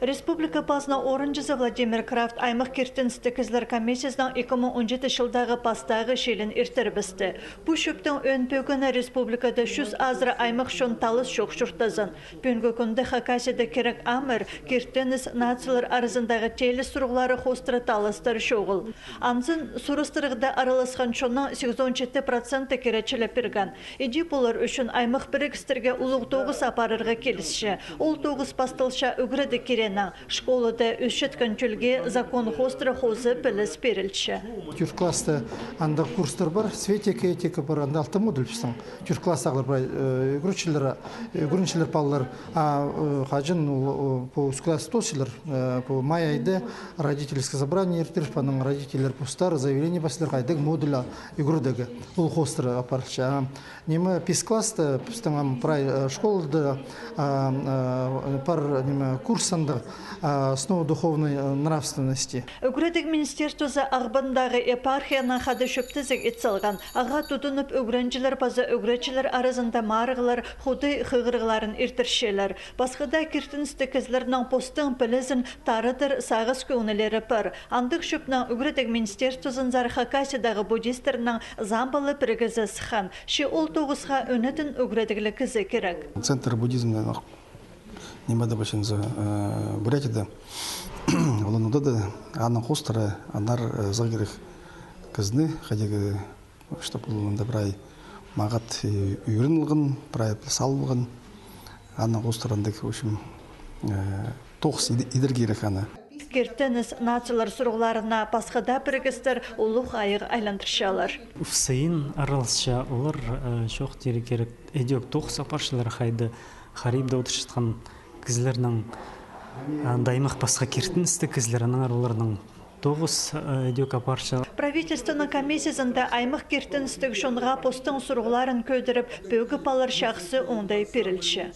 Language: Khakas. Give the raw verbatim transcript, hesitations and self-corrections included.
Республика пазының орынҷызы Владимир Крафт аймах киртіністіг кізілер комиссиязының ікі муң он читінҷі чылдағы пастағы чыылиин иртірібісті. Пу чӧптің ӧӧн пӧгіні республикада чӱс азыра аймах чон талас чох чуртазын. Пӱӱнгі кӱнде Хакасияда кирек амыр, киртініс, нациялар аразындағы тееліс сурығлары хоостыра таластар чоғыл. Анзын сурастырығда араласхан чонның сигізон читі проценті кире чіли пирген. Іди полар ӱчӱн аймах пірігістерге улуғ тоғыс апарарға килісче. Ол тоғыс пасталча ӱгредіг киренең. Школада ӧсчеткен тӧлге закон хоостыра хоза піліс пирілче. Тӧрт класста андағ курстар пар, цветик, этика пар, анда алты модуль пістің. Тӧрт класстағылар прай, э, ӱгретчілер, ӱгренчелер палалар. А, э, хаҷан ол, о, пу ӱс класс тоосчалар, э, пу май айда родительское собрание иртіріп, анаң родительлер постары заявление пасчалар, хайдағ модуль ӱгредігі. Ол хоостыра апарылча. А, ниме, пис класста пістің ам прай, э, школада, а, а, пар, ниме, курс андағ, а, основы духовной, э, нравственности. Ӱгредіг министерствозы Ағбандағы епархиянаң хада чӧптезіг ит салған. Ағаа тудынып, ӱгренҷілер паза ӱгретчілер аразында марығлар, худай хығырығларын иртірчелер. Пасха даа киртіністіг кізілернің постың пілізін таратар сағыс кӧңнілері пар. Андағ чӧпнең ӱгредіг министерствозынзар Хакасиядағы буддистернің Замбала пірігізі сыххан. Че ол тоғысха ӧнетін ӱгредігліг кізі кирек. Центр буддизмнің, ниме дее полча, э, Бурятияда. Ол анда даа, аның хоостыра аннаңар, э, сығ кирек кізіні, хайдағ, чтоб ол анда прай маңат, э, ӱгренілген, прай піліс алылған. Аның хоостыра андағ, в общем, э, тоғыс иде-, идер кирек аны. Киртініс, нациялар сурығларына пасха даа пірігістер улуғ айығ айландырчалар. Всыйын араласча олар, э, чоохтирға кирек, ідӧк тоғыс апарчалар, хайда харибда одырчатхан кізілернің, э, анда аймах пасха киртіністіг кізілер, аннаңар оларның тоғыс, э, ідӧк апарча. Правительствоның комиссиязында аймах киртіністіг чонға постың сурығларын кӧдіріп, пӧгіп алар чахсы оңдай пирілче.